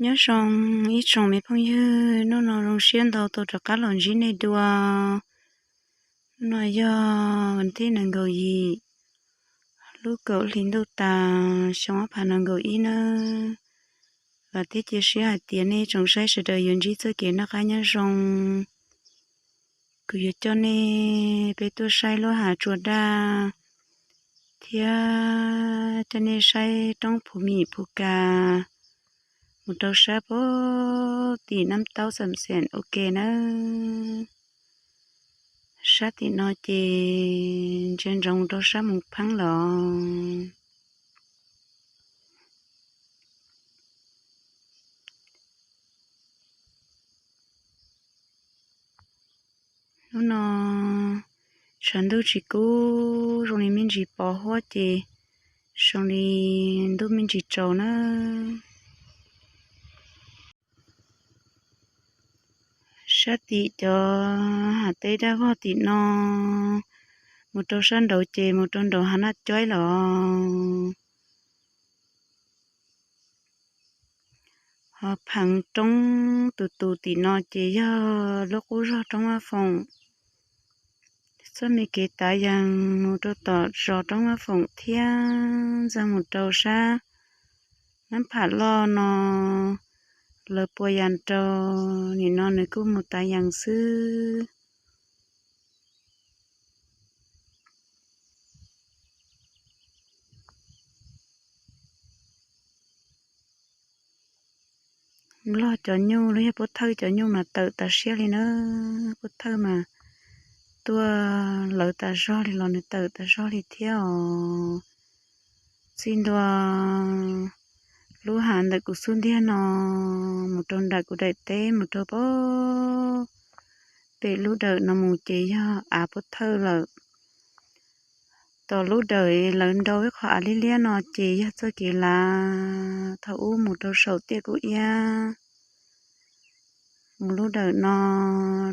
Nyob zoo ib tsoom me phooj ywg, hnub no zoo siab ntau tau rov qab los ntsib nej dua. Hnub no yog vas thib nees nkaum yim, lub kaum hli ntuj tas, xyoo ob phav nees nkaum ib nawb. Vam thiab cia siab hais tias nej tsoom saib sawv daws yuav ntsib txoj kev noj qab nyob zoo. Kuv yuav coj nej peb tuaj saib lub hav Tsua Daj thiab coj nej saib roob Phu Mim Phu Kas mus rau sab pem tim Nab Taub Xam Xeem ua ke nawb. Sab tim no ces ntsia ntsoov mus rau sab Moos Pheeb lawm. Hnub no tshav ntuj tsis kub, zoo li me ntsis pos huab ces zoo li ntuj me ntsis tsaus na. Sab tim cov hav teb daj vog tim no mus rau sab nraud ces mus rau nraum hav Naj Coib lawm. Ho pheev roob tus tus tim no ces yog lub qub zog roob Vaj Foom. Txoj me kev tav yees mus rau tom zos roob Vaj Foom thiab ntxeev mus rau sab Nab Pham Loj no, lawv puas yas rau, nim no nws kuj mus tav yees xwb. Nplog cov nyuj los yog Pub Thawj cov nyuj mas tawm tas siab li na. Pub Thawj mas tuaj lawv tas zog li los nws tawm tas zog li thiab os. Txij ntua lub hav ntawm kuv xub ntiag no mus rau nram kuv daim teb mus rau pem lub dawm no mus ces yog av Pub Thawj lawm. Tom lub dawm lawv nrau ib qho av liab liab no ces yog txoj kev lav thaum ub mus rau saum Tiaj Kub Iab. Mus lub dawm no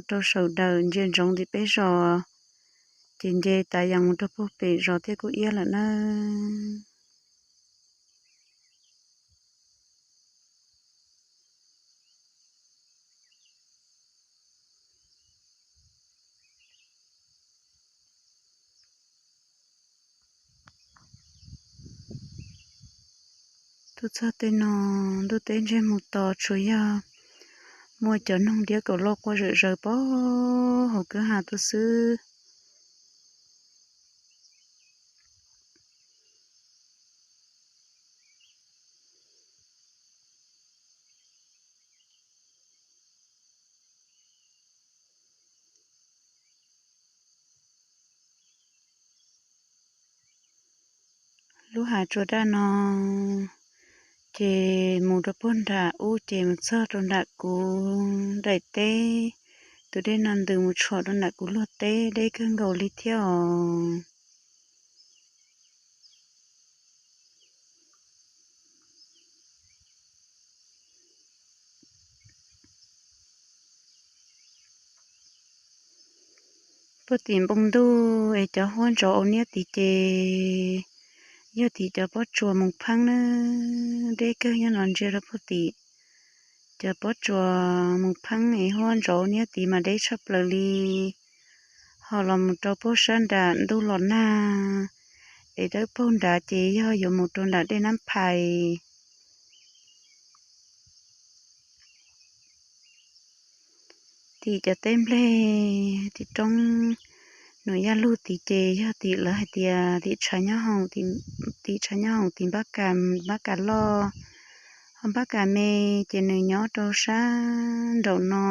rau saum dawm ntsia ntsoov tim peb zos, ces nce tav yees mus rau puag pem zos Tiaj Kub Iab lawm nawb. Tuaj txog tej no, ntuj teb ntseg mus tos, tsuas yog muaj cov noog diab kaum lauj quaj zawm zaws pem hauv kwj ha tuaj xwb. Lub hav Tsua Daj no ces mus rau puag nram ub ces mus txog rau nram kuv daim teb. Tus dej no ntws mus tshuam rau nram kuv luag teb, deb kawg nkaus li thiab os. Puag tim npoo ntuj es cov huab ntsov ua niab tid ces yog tim cov pob tsuas Moos Pheeb na. Deb kawg, nyob no ntsia rau puag tim cov pob tsuas Moos Pheeb es huab ntsov ua niab tid mas deb tshaj plaws li. Ho los mus rau puag sab nram ntuj los nag es dawb paug nrad ces yog yuav mus rau nram dej Nab Phais. Tim cov teb nplej, tim roob Nuam Yaj Lug tid ces yog tim lawv hais tias tim tshav nyob hoom, tim tshav nyob hoom tim npab kas, npab kas loj. Ho npab kas me ces nws nyob rau sab nraum no.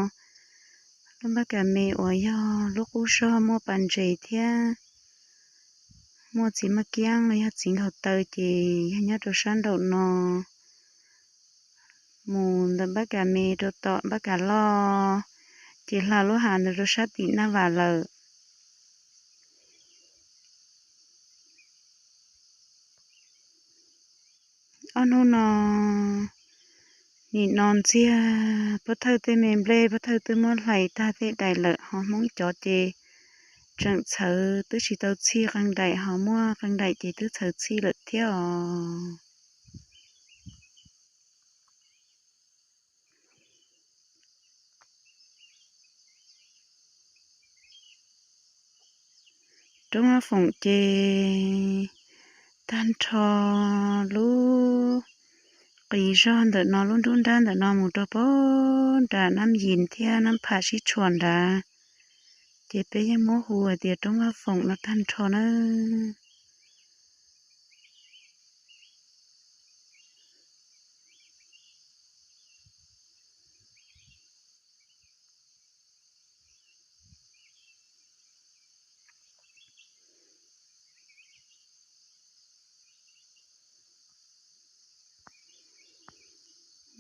Lub npab kas me uas yog lub qub zog muaj pas ntses thiab muaj txiv maj kiab los yog txiv nkaus taw ces yog nyob rau sab nraum no. Mus ntawm npab kas me rau tom npab kas loj, ces hla lub hav ntawd rau sab tim Naj Vas lawm. Ob hnub no nim no ntxiag, Pub Thawj tej me nplej Pub Thawj twb muab hlais tag tej daim lawm, ho Hmoob cov ces tseem txhawv twb tsis tau txhij qee daim, ho muaj qee daim ces twb txhawv txhij lawm thiab os. Roob Vaj Foom ces tag nrho lub qis zog ntawm no, lub nruab nrab ntawm no mus rau pag nram Nab Yis thiab Nab Pham sib tshuam nrad, ces peb yeej muab hu hais tias Roob Vaj Foom no tag nrho na.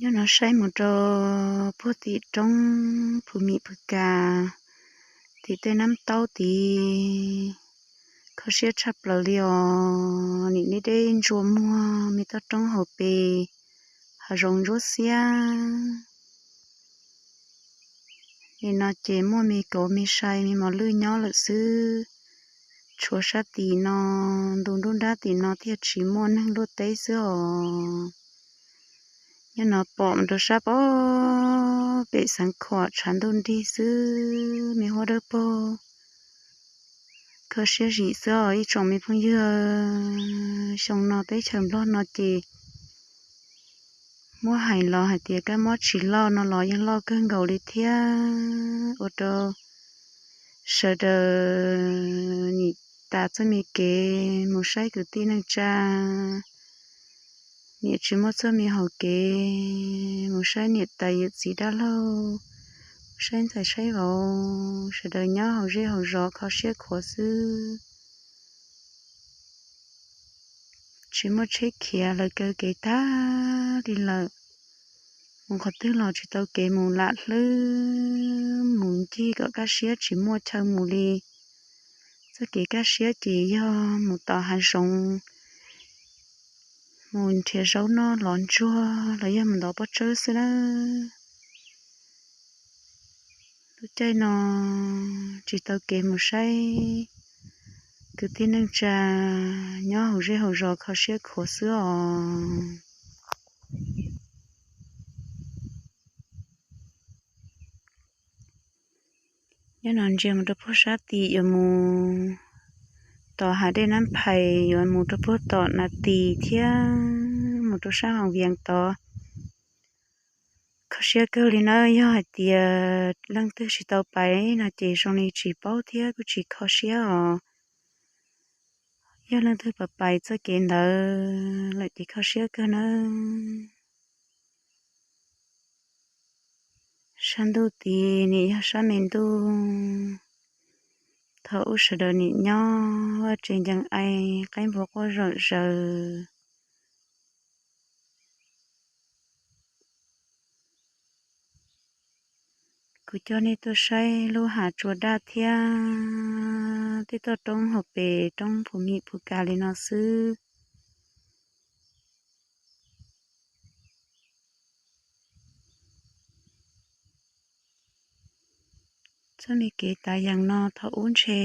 Nyob no saib mus rau puag tim roob Phu Mim Phu Kas, tim tej Nab Taub tid, kho siab tshaj plaws li os. Nim deb deb ntsuas muag, me toj roob hauv pes, hav zoov ntsuab xiab. Nim no ces muaj me kauv me sai me mos lwj nyob lawm xwb. Tshuav sab tim no, ntu nruab nrab tim no thiaj tsis muaj neeg luaj teb xwb os. Nyob no pom mus rau sab pem Xeev Khuam tshav ntuj nrig xwb, me huab dawb paug. Kho siab zim xwb os ib tsoom me phooj ywg. Xyoo no teb chaws Nplog no ces muab hais los hais tias kab mob tsis loj no los yeej loj kawg nkaus li thiab, ua rau sawv daws nim tas txoj me kev mus saib kwv tij neej tsa, nim tsis muaj txoj me hau kev mus saib niam tais yawm txiv dab laug, mus saib ntxhais saib vauv, sawv daws nyob hauv zej hauv zos kho siab khuav xwb. Tsis muaj tsheb khiav lawv kaw kev tag li lawm. Mus qhov twg los tsis tau kev mus, lam hlwb mus ncig kom kaj siab tsis muaj chaw mus li. Txoj kev kaj siab ces yog mus tom hav zoov, mus nrhiav zaub noj los ntsuag los yog mus ntov pob tsawb xwb nawb. Lub caij no tsis tau kev mus saib kwv tij neej tsa, nyob hauv zej hauv zos kho siab khuav xwb os. Nyob no ntsia mus rau puag sab tim yuav mus tom hav dej Nab Phais, yuav mus rau puag tom Nas Tis thiab mus rau sab Hoos Vias tod. Kho siab kawg li nawb, yog hais tias leej twg tsis tau pais no ces zoo li tsis paub thiab kuj tsis kho siab os. Yog leej twg pais pais txoj kev ntawd lawm ces kho siab kawg nawb. Sab ntuj tid nim yog sab me ntuj, thaum ub sawv daws nim nyob vaj tsev ncees ai, qaib npua quaj zom zaws. Kuv coj nej tuaj saib lub hav tsua daj thiab tej toj roob hauv pes roob Phu Mim Phu Kas li no xwb. Txoj me kev tav yees no thaum ub ntshe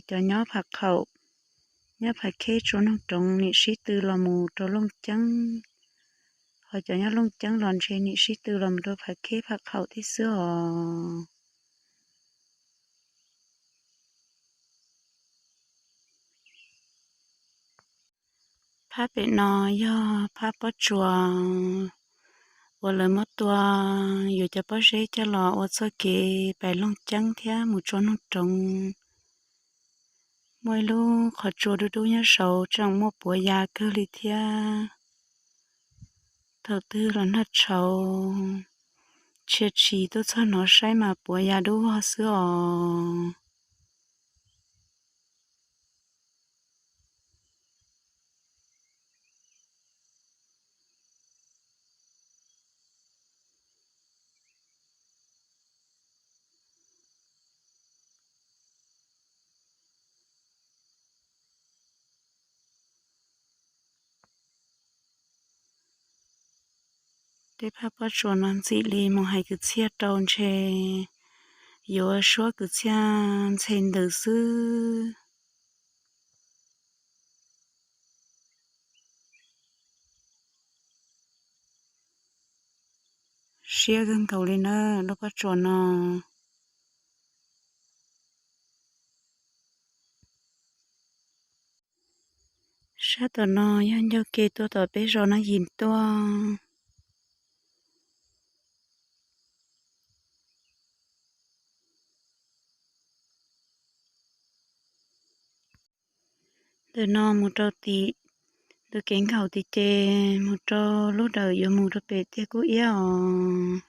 cov nyob Pham Khaum, nyob Pham Kheb Tsua Noog Roov nim sib tw los mus rau Looj Ceeb, ho cov nyob Looj Ceeb los ntshe nim sib tw los mus rau Pham Kheb Pham Khaum thiab xwb os. Phab pem no yog phab pob tsuas uas lawv muab tua yuav cov pob zeb coj los ua txoj kev pais Looj Ceeb thiab mus Tsua Noog Roov. Muaj ib lub qhov tsua dub dub nyob saud tseem muaj puav ya kawg li thiab. Thaum twg los nag tshauv, tshia tshis tuaj txog no saib mas puav ya dub vog xwb os. Tej phab pob tsuas no ntxim li mus hais kwv txhiaj rau ntshe yuav suab kwv txhiaj ntxhe ntws xwb. Siab kawg nkaus li na lub pob tsuas no. Sab tom no yog ncauj ke tuaj tom peb zos Nab Yim tuaj. Ntawm no mus rau tim ntug kev nkaum tim ces mus rau lub dawm yuav mus rau pem tiaj kub iab os.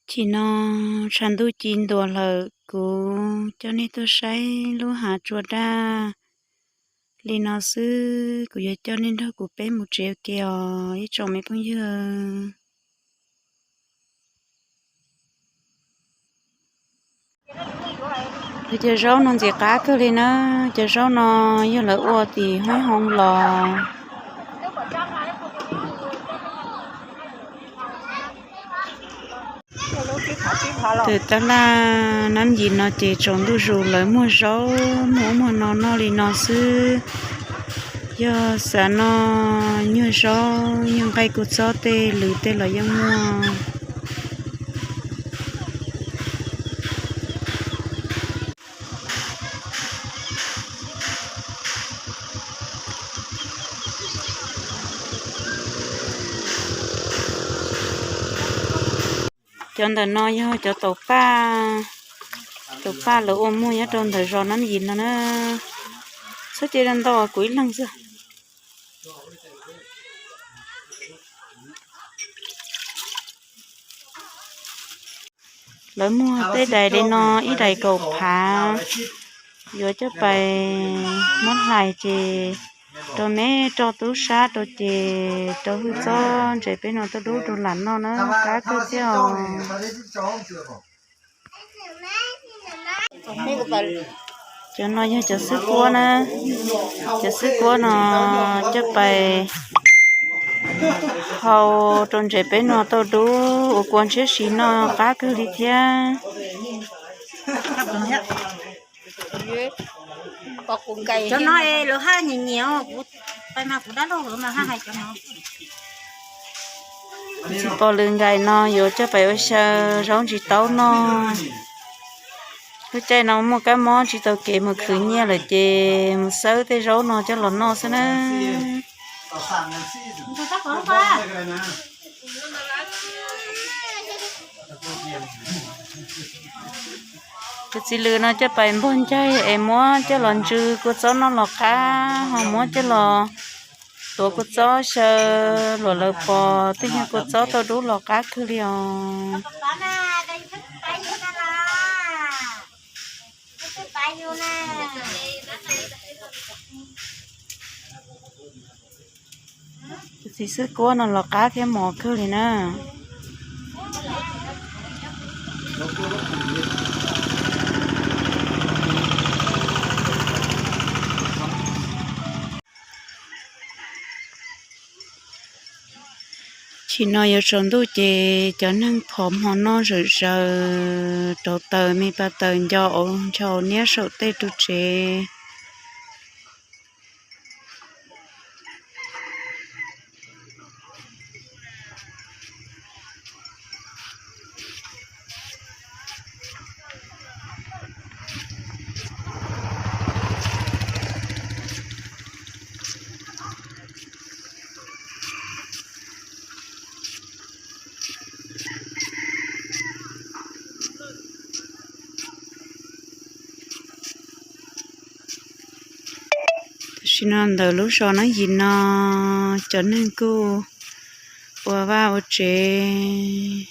Chim no tshav ntuj ci ntuas lawm, kuv coj nej tuaj saib lub hav tsua daj li no xwb, kuv yuav coj nej nrog kuv peb mus tsev ua ke os ib tsoom me phooj ywg. Cov zaub no ntxim qab kawg li na, cov zaub no yog lawv ua tim haib hoo los. Twm tab laj Nab Yim no ces tsaus ntuj zus lawv muag zaub muag ub muag no noj li no xwb. Yog xav noj nyuag zaub nyuag nqaij kua txob tej lwm tej los yeej muaj. Cov ntawm no yog cov taum paj, taum paj lawv ua muag nyob rau ntawm zos Nab Yim no na. Txhob cia ntau, kuv ib leeg xwb. Lawv muag tej dais li no ib dais kaum phav, yuav coj pais muab hlais ces rau me rau tub sab rau ces rau hwj txob ntses peb no tuaj dub rau lam noj na, qab kawg thiab os. Cov no yog cov xwb kuab na, cov xwb kuab no coj pais hau rau ntses peb no tau dub ua kua ntshiab si noj qab kawg li thiab. Cov no lawv haj nyiam nyiam, kuv pais mas kuv dab laug lawv mas haj hais cov no. Txiv pos lwm nkais no yuav coj pais ua xyaw zaub ntsis taub noj. Lub caij no muaj kab mob tsis tau kev mus khwv nyiaj lawm ces mus xawb tej zaub no coj los noj xwb na. Cov txiv lws no coj pais npog ncaig es muab coj los ntsw kua txob noj los qab, ho muab coj los tuav kua txob xyaw luam lawv pos tej nyuag kua txob tau dub los qab kawg li os. Cov txiv xwb kuab no los qab thiab mos kawg li na. Chim no yuav tsaus ntuj ces cov neeg phom hmo noj zawm zaws, rauv taws me pa taws nco au ncho niab saum tej ru tsev. Tam sim no ntawm lub zos Nab Yim no cov neeg kuj ua vaj ua tsev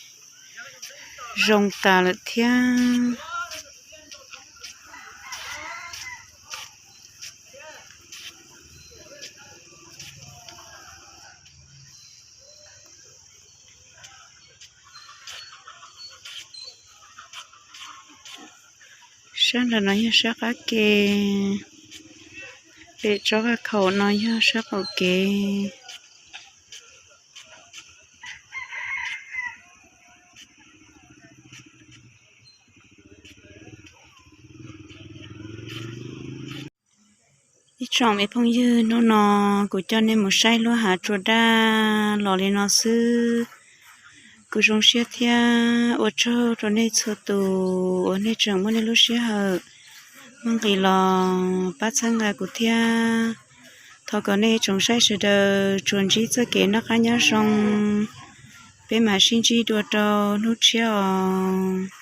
zoo tas lawm thiab. Sab nram no yog sab qab ke, pem tsob vaj khaum no yog sab qaum kev. Ib tsoom me phooj ywg, hnub no kuv coj nej mus saib lub hav tsua daj los li no xwb. Kuv zoo siab thiab ua tsaug rau nej txhua tus uas nej tseem muaj nej lub sij hawm Muaj nqis los pab txhawb nqa kuv thiab. Thov kom nej tsoom saib sawv daws tsuas ntsib txoj kev noj qab nyob zoo. Peb mam sib ntsib dua rau hnub tshiab os.